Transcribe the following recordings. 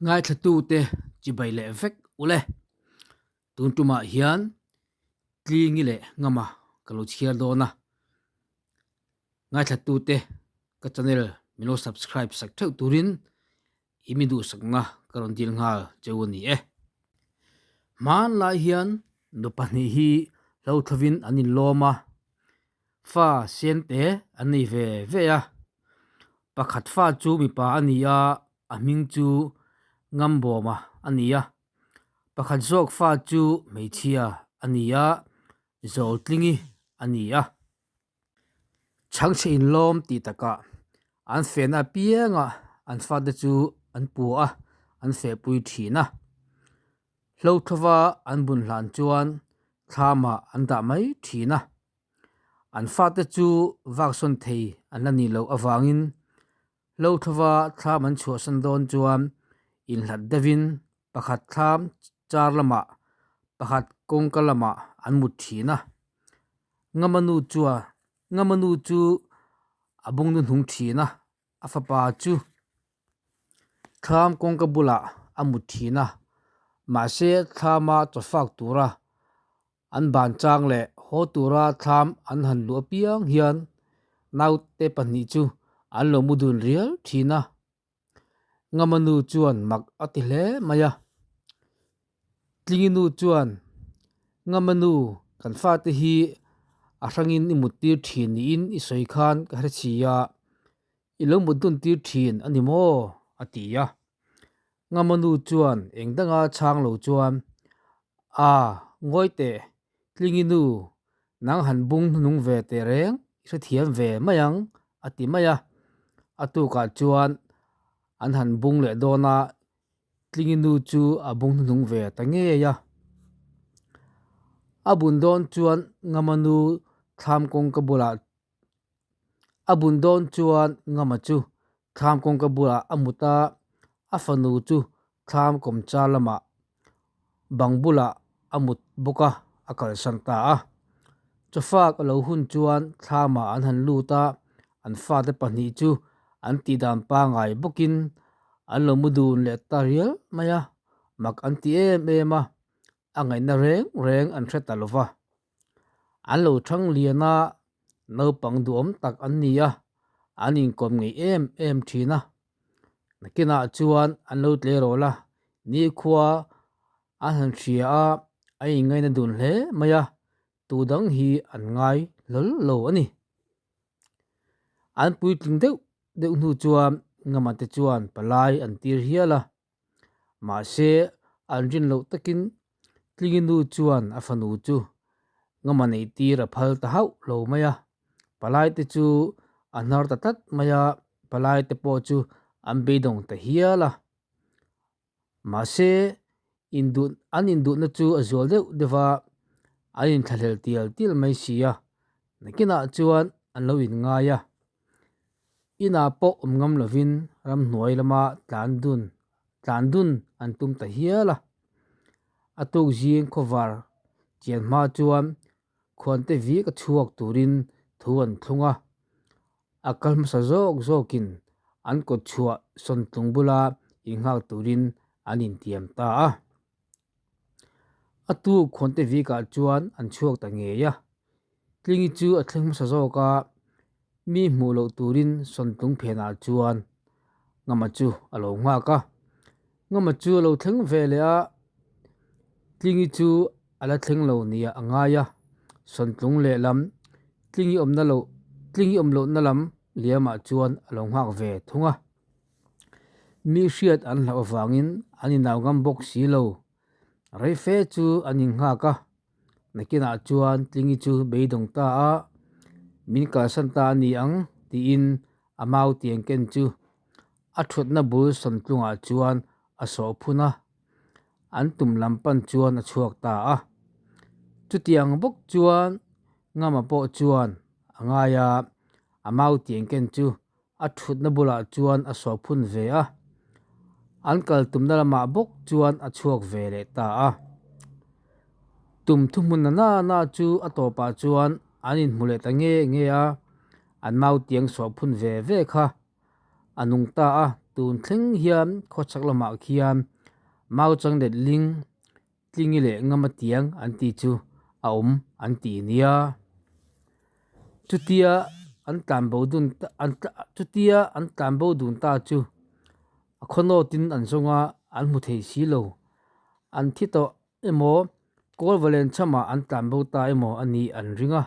Ngaithlatute chibai leh vek ule. Tun tumah hian tlingi leh ngama ka lo chhiar dawn a. Ngaithlatute ka channel min lo subscribe sak theuh turin i mi duhsakna ka rawn dil nghal cheu a ni e. Hmanlai hian nu pahnih hi hlauthawin an inlawm a, fa sente an nei ve ve a. Pakhat fa chu mipa a ni a, a hming chu Ngambawma a ni a. Pakhat zawk fa chu hmeichhia a ni a, Zawltlingi a ni a. Chhangchhe inlawm tih takah an fehna apiangah an fate chu an pu a, an fehpui thin a. Hlothlova an bun hlan chuan thlamah an dah mai thin a. An fate chu vaksawn thei an la nih loh avangin Hlothlova thlam an chhuahsan dawn chuan inhlat deuhin pakhat thlam char lamah pakhat kawngka lamah an mut thin a. Ngamanu chuan Ngamanu chu a bung nu hnung thin a, a fapa chu thlam kawngka bulah a mut thin a, mahse thlama chawfak tura an ban chang leh haw tura thlam an han luh apiang hian naute pahnih chu an lo mu dun rial thin a. Ngamanu chuan mak a ti hle mai a. Tlingi nu chuan, Ngamanu, kan fate hi a hrangin i mut tir thin niin i sawi khan ka hre si a, i lo mut dun tir thin a ni maw? a ti a. Ngamanu chuan eng danga chhang lo chuan, A, ngawi teh, Tlingi nu, nang han bung hnunung ve teh reng, i hrethiam ve mai ang, a ti mai a. A tukah chuan an han bung leh dawn a, Tlingi nu chu a bung hnuhnung ve ta ngei a. A bun dawn chuan Ngama nu thlam kawngka bulah A bun dawn chuan Ngama chu thlam kawngka bulah a mut a, a fanu chu thlam kawmchar lamah bang bulah a mut bawk a, a kalsan ta a. Chawfak a lo hun chuan thlamah an han lut a, an fate pahnih chu an tihdan pangai bawkin an lo mu dun leh ta rial mai a, mak an ti em em a, a ngaihna reng reng an hre ta lo va. An lo thang lian a, naupang duhawm tak an ni a, an inkawm ngei em em thin a. Nakinah chuan an lo tle rawh la, nikhua an han hria a, a inngaina dun hle mai a, tu dang hi an ngai hlawl lo a ni. An puitling deuh deuh hnu chuan Ngamate chuan palai an tir hial a. Mahse, an rin loh takin Tlingi nu chuan a fanu chu Ngama neih tir a phal ta hauh lo mai a. Palai te chu a hnar ta tlat mai a, palai te pawh chu an beidawng ta hial a. Mahse, induh an induhna chu a zual deuh deuh va, an inthlahlel tial tial mai si a, nakinah chuan an lo inngai a. Inah pawh awm ngam lovin ramhnuai lama tlan dun tlan dun an tum ta hial a. A tuk zing khawvar chian hma chuan khuante vik a chhuak turin thu an thlung a. A kal hmasa zawk zawkin an kawt chhuah sawntlung bula innghak turin an intiam ta a. A tuk khuante vikah chuan an chhuak ta ngei a. Tlingi chu a thleng hmasa zawk a, mi hmuh loh turin sawntlung phenah chuan Ngama chu a lo nghak a. Ngama chu a lo thleng ve leh a, Tlingi chu a la thleng lo nia a ngai a, sawntlung lehlam Tlingi awmna loh Tlingi awm lohna lam liamah chuan a lo nghak ve thung a. Mi hriat an hlauh avangin an inau ngam bawk si lo. Reife chu an innghak a, nakinah chuan Tlingi chu beidawng ta a, min kalsan ta a ni ang tiin a mau tiang ken chu a thutna bul sawntlungah chuan a sawh phun a, an tum lam pan chuan a chhuak ta a. Chutiang bawk chuan Ngama pawh chuan a ngai a, a mau tiang ken chu a thutna bulah chuan a sawh phun ve a, an kal tumna lamah bawk chuan a chhuak ve leh ta a. Tum thuhmun na na na chu a tawpah chuan an inhmu leh ta nge nge a, an mau tiang sawh phun ve ve kha a nung ta a. Tun thleng hian khawchhak lamah khian mau chang let ling tlingi leh ngama tiang an tih chu a awm an tih nia. Chutia an tlanbo dun an chutia an tlanbo dun ta chu a khawnawtin an zawng a, an hmu thei si lo. An thi tawh emaw Kawlvalen chhamah an tlanbo ta emaw a nih an ring a,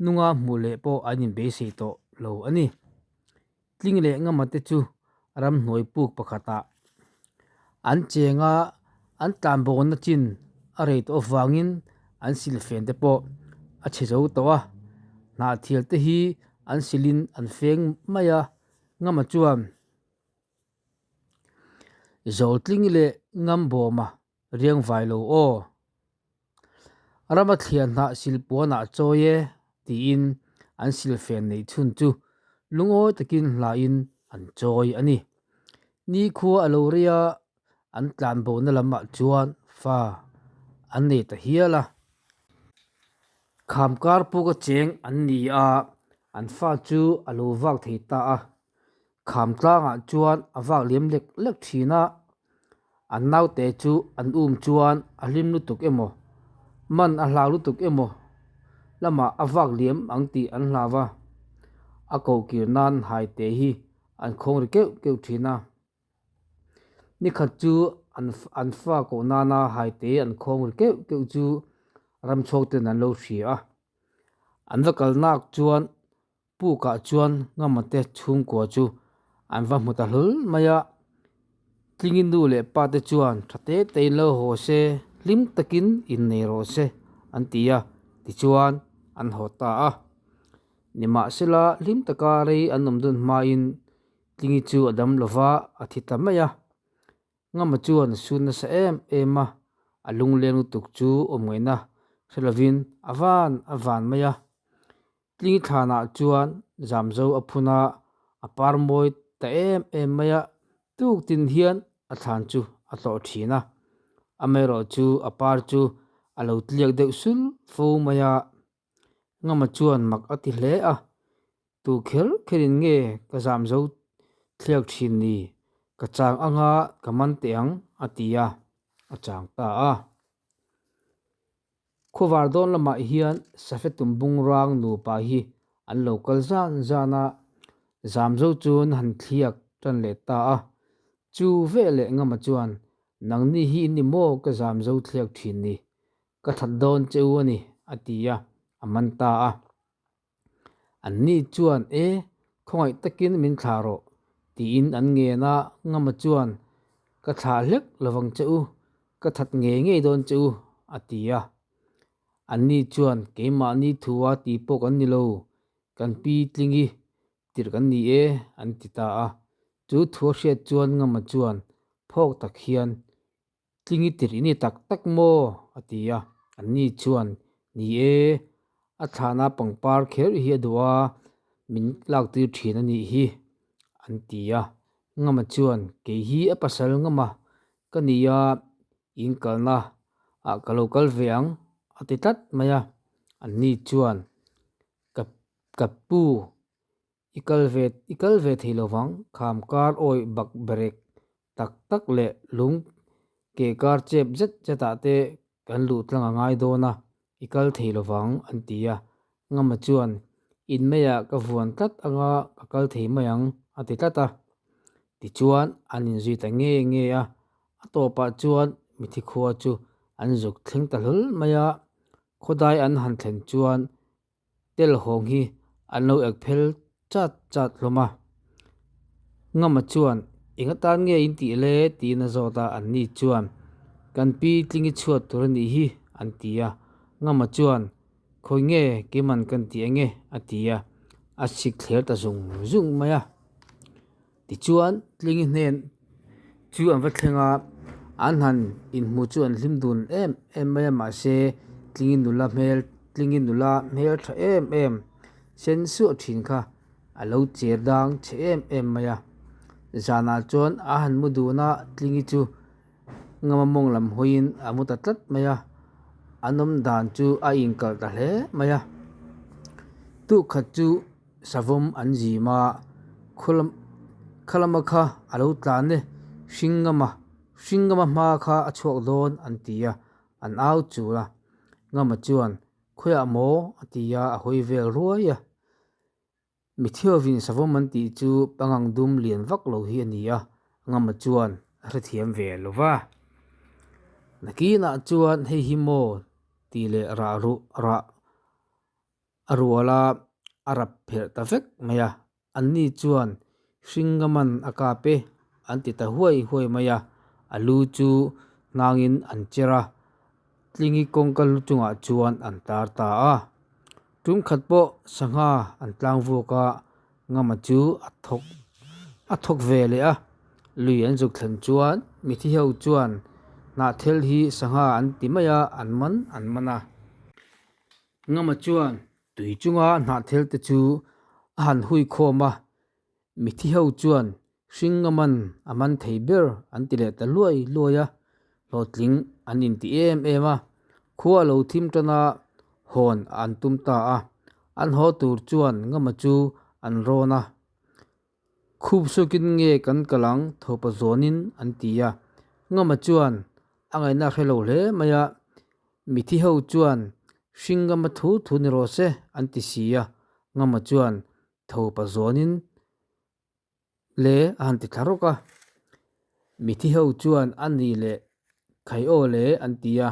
nunga hmuh leh pawh an inbeisei tawh lo a ni. Tling leh ngama te chu ramhnuai puk pakhatah an cheng a, an tlanbawna chin a rei tawh avangin an silfen te pawh a chhe zo tawh a, hnahthial te hi an silin an feng mai a, ngama chuan Zawltling leh Ngambawma riang vai lo aw. Rama thliah hnah silpuanah chawi e tiin an silfen neih chhun chu lungawi takin hlain an chawi a ni. Nikhua a lo rei a, an tlanbona lamah chuan fa an nei ta hial a. Khamkar puka cheng an ni a, an fa chu a lo vak thei ta a. Kham tlangah chuan a vak liam lek lek thin a, an naute chu an um chuan a hlim lutuk emaw, man a hlau lutuk emaw lamah a vak liam ang tih an hlau a, a kohkir nan haite hi an khawng ri keuh keuh thin a. Nikhat chu an an fa koh nana haite an khawng ri keuh keuh chu ramchhuak ten an lo hria a, an va kal nak chuan Pukah chuan Ngamate chhungkua chu an va hmu ta hlawl mai a, Tlingi nu leh pa te chuan tha te tein lo haw se, hlim takin innei rawh se an ti a, tichuan an haw ta a. Nimahsela hlim taka rei an awm dun hmain Tlingi chu a dam lova a thi ta mai a. Ngama chuan a sun nasa em em a, a lungleng lutuk chu awm ngaihna hre lovin a van a van mai a. Tling thlanah chuan Zamzo a phun a, a par mawi ta em em mai a, tuk tin hian a thlan chu a tlawh thin a. Amaherawh chu a par chu a lo tliak deuh sul fo mai a. Ngama chuan mak a ti hle a, Tu kher kherin nge ka zam zo thliak thin ni? Ka chang anga ka man teh ang, a ti a, a chang ta a. Khuavar dawn lamah hian Safetum bungrang nupa hi an lo kal zan zan a, zam zo chu an han thliak tan leh ta a. Chu veleh Ngama chuan, Nangni hi in ni maw ka zam zo thliak thin ni? Ka that dawn che u a ni, a ti a, a man ta a. Anni chuan, E, khawngaih takin min thlah rawh, tiin an ngen a, Ngama chuan, Ka thlah hlek lovang che u, ka that ngei ngei dawn che u, a ti a. Anni chuan, Keimahni thua ti pawh kan ni lo, kan pi tlingi tirh kan ni e, an ti ta a. Chu thua hriat chuan Ngama chuan phawk tak hian, Tlingi tirh i ni tak tak maw? a ti a. Anni chuan, Ni e, a thlahna pangpar kher hi a duh a, min laktir thin a nih hi, an ti a. Ngama chuan, Kei hi a pasal Ngama ka ni a, in kalna ah ka lo kal ve ang, a ti tlat mai a. Anni chuan, Ka ka pu, I kal ve i kal ve thei lovang, kham kar awih bak berek tak tak leh lung ke kar chep zet zetah te kan luh tlang a ngai dawn a, i kal thei lovang an ti a. Ngama chuan, In meiah ka vuan tlat anga ka kal thei mai ang a ti tlat a. Tichuan an inzui ta nge nge a, a tawpah chuan mithi khua chu an zuk thleng ta hlawl mai a, khawdai an han thlen chuan Tel hawng hi an lo ek phel chat chat hlawm a. Ngama chuan, Eng atan nge in tih le? tiin a zawt a, anni chuan, Kan pi tlingi chhuat tur a nih hi, an ti a. Ngama chuan, Khawi nge keiman kan ti enge? a ti a, a chhik thler ta zung zung mai a. Tichuan, tlingi hnen chu an va thleng a, an han inhmu chu an hlim dun em em mai a, mahse tlingi nula hmel tlingi nula hmel tha em em sen suah thin kha a lo cher dang chhe em em mai a. Zanah chuan a han mu dun a, tlingi chu ngama mawng lam hawiin a mu ta tlat mai a, an awm dan chu a inkalh ta hle mai a. Tuk khat chu. Savawm an zim a, khulam Khalama kha a lo tlan e, Hringngama, Hringngama hma kha a chhuak dawn an ti a, an au chul a. Ngama chuan, Khawiah maw? a ti a, a hawi vel ruai a. Mithiauvin savawm an tih chu pangang dum lian vak lo hi a ni a, Ngama chuan a hrethiam ve lo va. Nakinah chuan hei hi maw tih leh rah ruh rah a rual a, a rap pherh ta vek mai a. Anni chuan Hringaman a kap e an ti ta huai huai mai a, a lu chu hnangin an cher a, Tlingi kawngka lu chungah chuan an tar ta a. Tum khat pawh sangha an tlang vuak a, Ngama chu a thawk a thawk ve leh a. Lui an zuk thlen chuan mithi ho chuan hnahthel hi sangha an ti mai a, an man an man a. Ngama chuan tui chunga hnahthel te chu a han hui khawm a, Mithi ho chuan hringaman a man thei ber an ti leh ta luai luai a, hlawhtling an inti em em a, khua lo thim tana hawn an tum ta a, an haw tur chuan Ngama chu an rawn a, Khup sukin nge kan kal ang thopa zawnin an ti a, Ngama chuan a ngaihna a hre lo hle mai a, mithi ho chuan hringama thu thu ni rawh se an ti si a, Ngama chuan Thopa zawnin le a han ti thla rawk a, mithi ho chuan a ni leh khai aw le an ti a,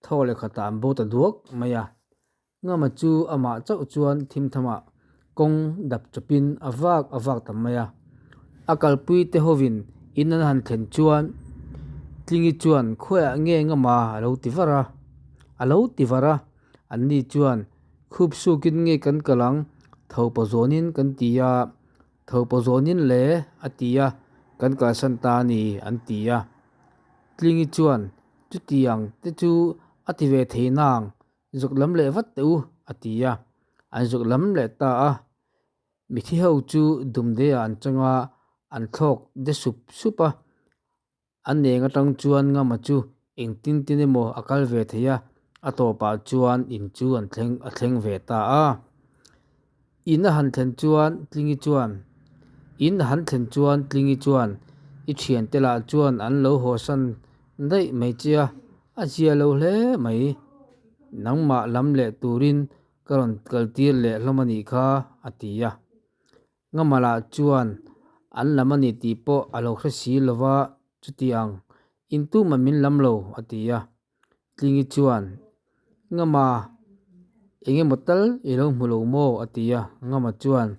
thaw leh khatah an bo ta duak mai a. Ngama chu amah chauh chuan thimthamah kawng dap chawpin a vak a vak ta mai a. A kalpui te hovin in an han thlen chuan Tlingi chuan khawiah nge Ngama a lo ti var a, a lo ti var a. Anni chuan khup sukin nge kan kal ang, thopa zawnin kan ti a, thopa zawnin le a ti a, kan kalsan ta a ni an ti a. Tlingi chuan chutiang te chu a ti ve thei nang, zuk lam leh vat teh u a ti a, an zuk lam leh ta a. Mithi ho chu dumdeiah an chang a, an thlawk de sup sup a. A neng atang chuan Ngama chu engtin tin emaw a kal ve thei a, a tawpah chuan in chu an thleng a thleng ve ta a. In a han thlen chuan Tlingi chuan In a han thlen chuan Tlingi chuan I thiante lah chuan an lo hawsan daih mai che a, a zia lo hle mai. Nangmah lam leh turin ka rawn kaltir leh hlawm a nih kha a ti a. Ngamala chuan an lam a ni tih pawh a lo hre si lo va, chuti ang, in tumah min lam lo, a ti a. Tlingi chuan, Ngama, eng emaw tal i lo hmu lo maw? a ti a. Ngama chuan,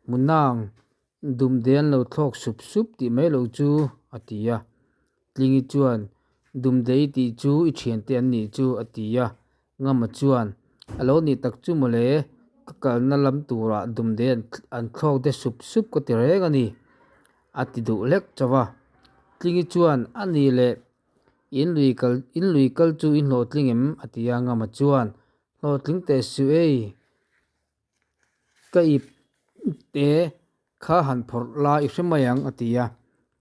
Hmu nang, dumde an lo thlawk sup sup tih mai lo chu, a ti a. Tlingi chuan, Dumdei tih chu i thiante an nih chu, a ti a. Ngama chuan, A lo nih tak chu mawle, ka kalna lam turah Dumdei an thlawk de sup sup ka ti reng a ni, a ti duh hlek chauh a. Tlingi chuan, A nih leh, in lui kal in lui kal chu i hlawhtling em? a ti a. Ngama chuan, Hlawhtling teh suh ei, Ka ip te kha han phawrh la i hre mai ang a ti a.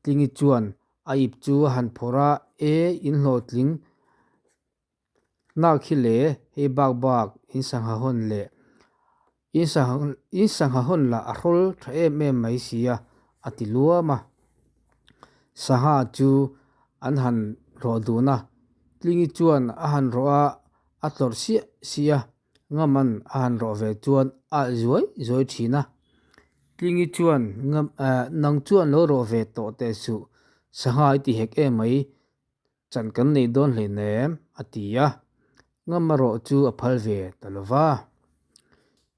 Tlingi chuan a ip chu a han phawrh a, E in hlawhtling nak hi le, hei bak bak in sangha hawn leh in sangha hawn lah a hrawl tha em em mai si a, a ti luam a. Sangha chu an han rawh dun a, Tlingi chuan a han rawh a, a tlawrh siah siah a. Ngaman a han rawh ve chuan a alh zuai zuai thin a. Tlingi chuan Ngam eh nang chuan lo rawh ve tawh teh suh, sangha i ti hek em mai, chan kan nei dawn hleinem a ti a. Ngama rawh chu a phal ve ta lo va.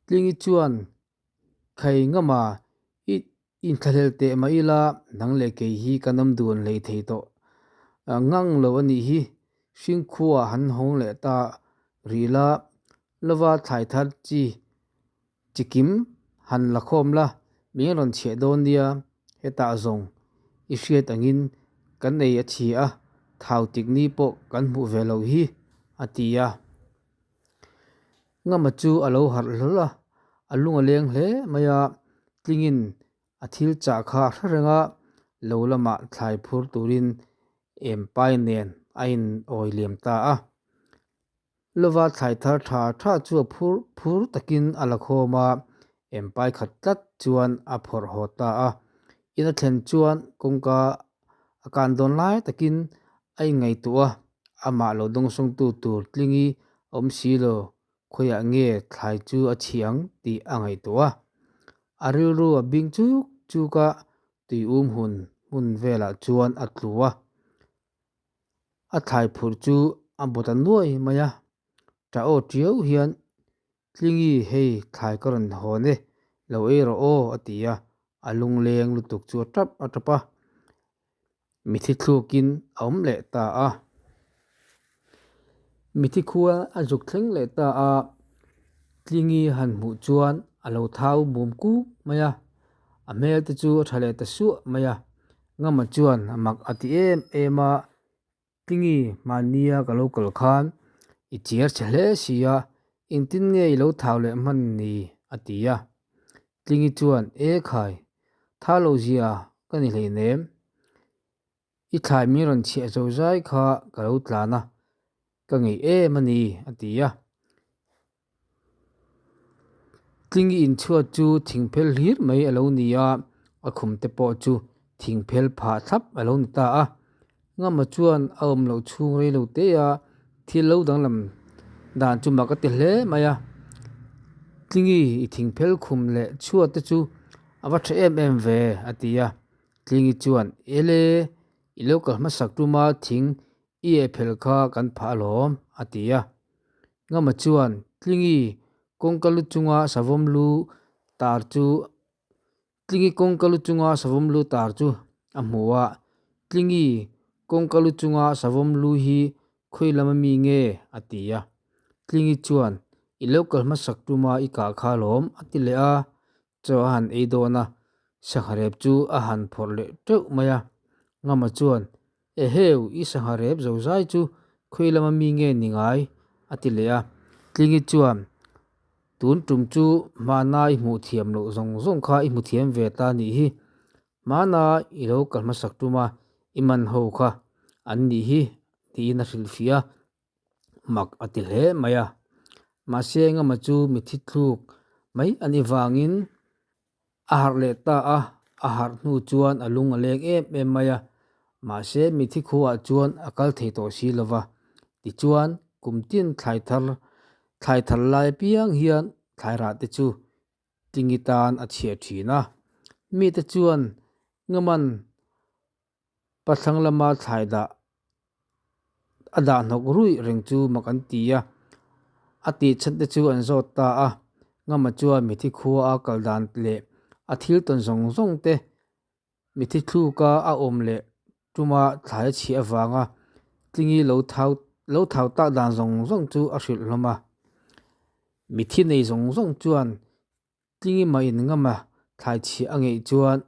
Tlingi chuan Khai Ngama i inthlahlel teh mah ila nang leh kei hi kan awm dun hlei thei tawh ngang lo a nih hi. Hringkhua han hawng leh ta rih la, lova thlai thar chi chikim han la khawm la, min rawn chhiah dawn nia, hetah zawng i hriat angin kan ei a chhi a, thau tik ni pawh kan hmuh ve loh hi, a ti a. Ngama chu a lo harh hlawl a, a lung a leng hle mai a, tlingin a thil chah kha a hre reng a, lo lamah thlai phur turin em pai nen a in awi liam ta a. Lova thlai thar tha tha chu a phur phur takin a la khawm a, em pai khat tlat chuan a phawrh haw ta a. In a thlen chuan kawngka a kan dawn lai takin a inngaihtuah a, amah lo dawngsawngtu tur tlingi a awm si lo, khawiah nge thlai chu a chhi ang tih a ngaihtuah a. A rilru a bing chuk chuk a, tui um hun hmun velah chuan a tlu a. A thlai phurh chu a bawt a nuai mai a, ṭah aw ṭiau hian Tlingi hei thlai ka rawn hawn e, lo ei rawh aw a ti a, a lungleng lutuk chu a tap a tap a, mithi thlukin a awm leh ta a. Mithi khua a zuk thleng leh ta a, Tlingi han hmuh chuan a lo thau mum kuk mai a, a hmel te chu a tha leh ta suah mai a, Ngama chuan a mak a ti em em a, Tlingi mahnia ka lo kal khan i chiar che hle si a, engtin nge i lo thau leh hman ni? a ti a. Tlingi chuan, E khai, tha lo zia ka ni hleinem. I thlai min rawn chhiah zo zai kha ka lo tlan a, ka ngeih em a ni, a ti a. Tlingi inchhuat chu thingphel hlir mai a lo ni a, a khum te pawh chu thingphel phah thlap a lo ni ta a. Ngama chuan a awm loh chhung rei lo te a, thil lo danglam dan chu mak a ti hle mai a. Tlingi i thingphel khum leh chhuat te chu a va tha em em ve, a ti a. Tlingi chuan, Ele, i lo kal hmasak tuma thing i ehphel kha kan phah alawm, a ti a. Ngama chuan, Tlingi, kawngka lu chunga savawm lu tar chu Tlingi kawngka lu chunga savawm lu tar chu a hmu a. Tlingi, kawngka lu chunga savawm lu hi khawi lama mi nge? a ti a. Tlingi chuan, I lo kal hmasak tuma i kah kha alawm, a ti leh a. Chaw a han ei dawn a, sangha rep chu a han phawrh leh teuh mai a. Ngama chuan, Eheu, i sangha rep zo zai chu khawi lama mi nge ni ngai? a ti leh a. Tlingi chuan, Tun tum chu hmana i hmuh thiam loh zawng zawng kha i hmu thiam ve ta nih hi. Hmana i lo kal hmasak tuma i man ho kha an nih hi, tiin a hrilhfiah a. Mak a ti hle mai a. Mahse engemaw chu mithi thluk mai a nih vangin a harh leh ta a, a harh hnu chuan a lung a leng em em mai a. Mahse mithi khuaah chuan a kal thei tawh si lo va. Tichuan kum tin thlai thar thlai thar lai apiang hian thlai rah te chu tingi tan a chhiah thin a. Mite chuan ngaman Pathlang lama thlai dah a dah hnawk ruih reng chu mak an ti a, a tih chhan te chu an zawt ta a. Ngama chuan mithi khua a kal dan leh a thil tawn zawng zawng te mithi thluka a awm leh tuma thlai a chhiah avanga tlingi lo thau lo thau tak dan zawng zawng chu a hrilh hlawm a. Mithi nei zawng zawng chuan Tlingi mah in ngama thlai chhiah a ngeih chuan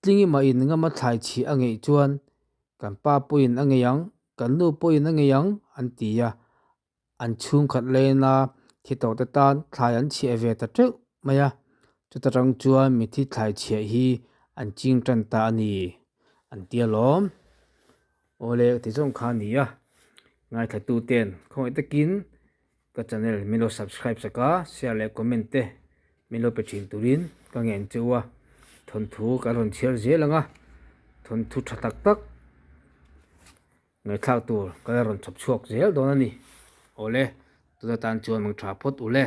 Tlingi mah in ngama thlai chhiah a ngeih chuan kan pa pawhin a ngei ang, kan nu pawhin a ngei ang an ti a. An chhungkhat lena thi tawh te tan thlai an chhiah ve ta teuh mai a. Chuta tang chuan mithi thlai chhiah hi an ching tan ta a ni an ti alawm. Awle ti zawng kha a ni a, ngaithla ten khawngaih takin Ka channel min lo subscribe sak a, share leh comment te min lo pe thin turin ka ngen che u a, thawnthu kan rawn chhiar zel ang a, thawnthu tha tak tak ngaihthlak tur ka la rawn chhawp chhuak zel dawn a ni. Awle, tuna tan chuan mang tha phawt u le.